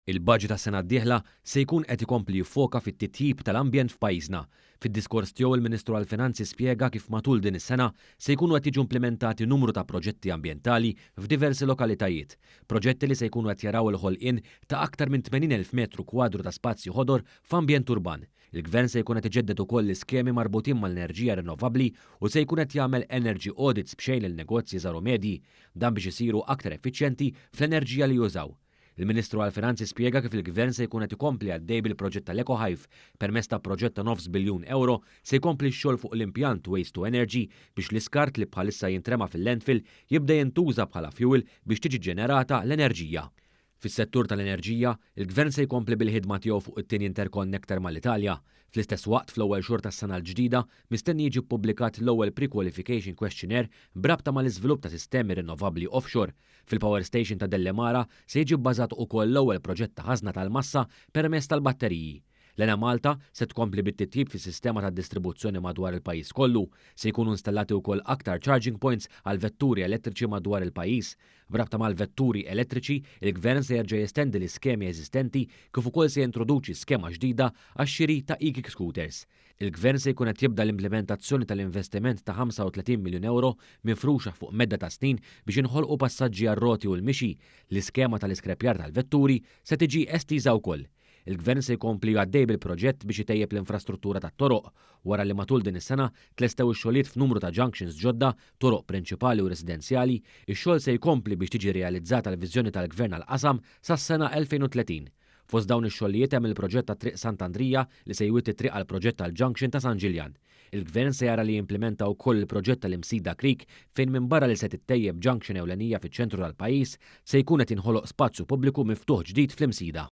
Il-baġit għas-sena d-dieħla se jkun qed ikompli jiffoka fit-titjib tal-ambjent f'pajjiżna. Fid-diskors tiegħu il-Ministru għall-Finanzi spjega kif matul din is-sena se jkunu qed jiġu implimentati numru ta' proġetti ambjentali f'diversi lokalitajiet. Proġetti li se jkunu qed jaraw il-ħolqien ta' aktar minn 80,000 metru kwadru ta' spazju ħodor f'ambjent urban. Il-Gvern se jkun qed iġedded ukoll l-iskemi marbutin mal-enerġija rinnovabbli u se jkun qed jagħmel energy audits b'xejn lil negozji żgħar u medji. Dan biex isiru aktar effiċjenti fl-enerġija li jużaw. Il-Ministru għall-Finanzi spjega kif il-Gvern se jkun qed ikompli għaddej bil-proġett tal-EcoHive. Permezz ta' proġett ta' nofs biljun ewro se jkompli x-xogħol fuq l-impjant Waste to Energy biex l-iskart li bħalissa jintrema fil-landfill jibda jintuża bħala fuel biex tiġi ġenerata l-enerġija. Fis-settur tal-enerġija, il-Gvern se jkompli bil-ħidma tiegħu fuq it-tieni interconnector mal-Italja. Fl-istess waqt, fl-ewwel xhur tas-sena l-ġdida, mistenni jiġi ppubblikat l-ewwel pre-qualification questionnaire b'rabta mal-iżvilupp ta' sistemi rinnovabbli offshore. Fil-Power Station ta' Delimara se jiġi bbażat ukoll l-ewwel proġett ta' ħażna tal-massa permezz tal-batteriji. L-Enemalta se tkompli bit-titjib fis-sistema tad-distribuzzjoni madwar il-pajjiż kollu. Se jkunu installati wkoll aktar charging points għal vetturi elettriċi madwar il-pajjiż. B'rabta mal-vetturi elettriċi, il-Gvern se jerġa' jestendi l-iskemi eżistenti kif ukoll se jintroduċi skema ġdida għax-xiri ta' e-kick scooters. Il-Gvern se jkun qed jibda l-implementazzjoni tal-investiment ta' 35 miljun ewro mifruxa fuq medda ta' snin biex inħolqu passaġġi għar-roti u l-mixi. L-iskema tal-iskrepjar tal-vetturi se tiġi estiża wkoll. Il-Gvern se jkompli għaddej bil-proġett biex itejjeb l-infrastruttura tat-toroq wara li matul din is-sena tlestew ix-xogħlijiet f'numru ta' junctions ġodda, toroq prinċipali u residenzjali, ix-xogħol se jkompli biex tiġi realizzata l-viżjoni tal-Gvern għall-qasam sas-sena 2030. Fost dawn ix-xogħlijiet hemm il-proġett ta' Triq Sant'Andrija li se jwitti triq għal proġett tal-Junction ta' San Ġiljan. Il-Gvern se jara li jimplementa wkoll il-proġett tal-Imsida Creek fejn minn barra li se tittejjeb junction ewlenija fiċ-ċentru tal-pajjiż se jkun qed jinħoloq spazju pubbliku miftuħ ġdid fl-Imsida.